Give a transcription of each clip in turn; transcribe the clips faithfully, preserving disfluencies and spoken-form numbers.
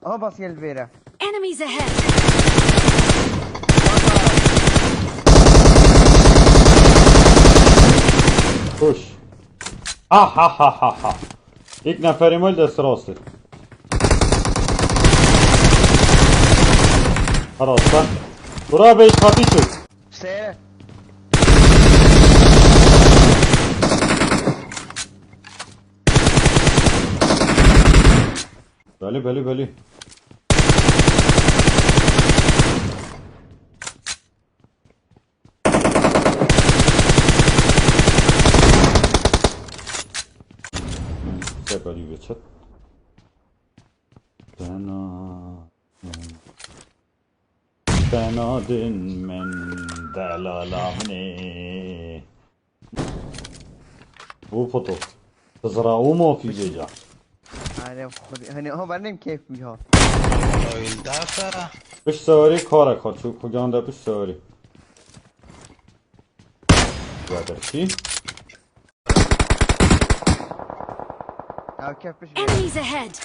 Aha, bas gel vêre. Enemies ahead! Koş. Ah ha ha ha ha. İlk neferim öldü, sıra olsun. Arasta. Bura beş katı çık. Seyre. Belli, belli, belli. Seberi geçit. Bena. Bena din men delalamni. Bu foto. Kızra o mu fî vêca? Hani, hani, ha, benim keyfim ya. Oyun daha. Piş sewerî karek xwe çû, kucan de piş sewerî. Ya derçî? Ya keyfmiş. Enemies ahead!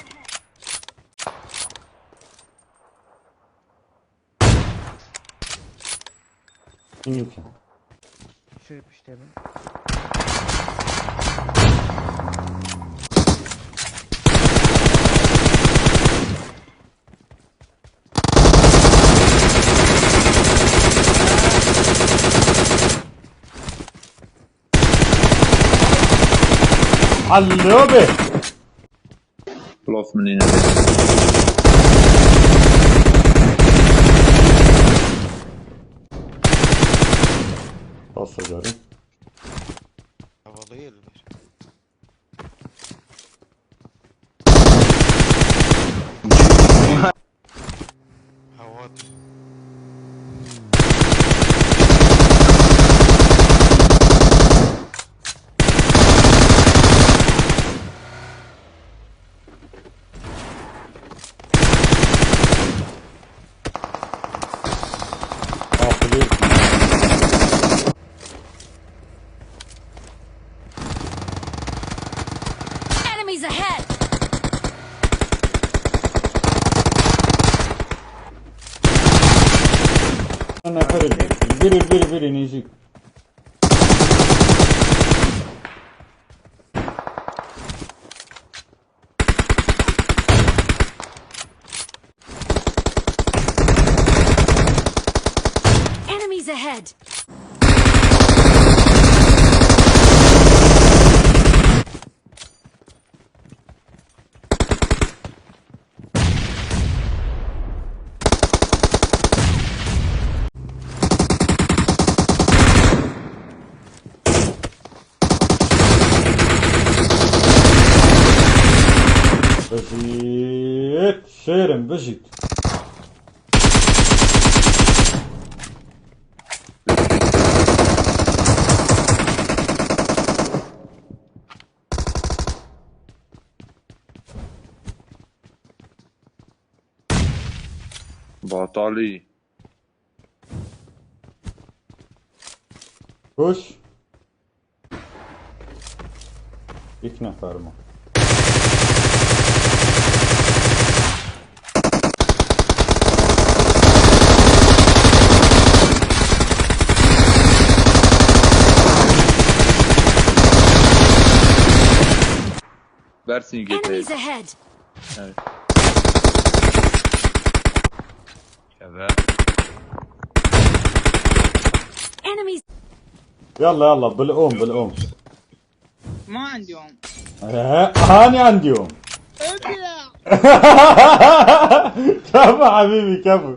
Kim yok ya? Şöyle pişirelim. Alo be. Laf min nîne. Pasta carî. Havalı yerler. Hava. Enemies ahead! Nefer indi. Biri, biri, biri, nêzîk. Enemies ahead! Bijît. Şêrim, bijît. Batalî. Kuş. İlk nefer mi? Versing Enemies ahead! Evet. Evet. Enemies! Yalla yalla, bil'um, bil'um. ما عندهم. He, hani عندهم. ابلع. Kafa habibi, kafa.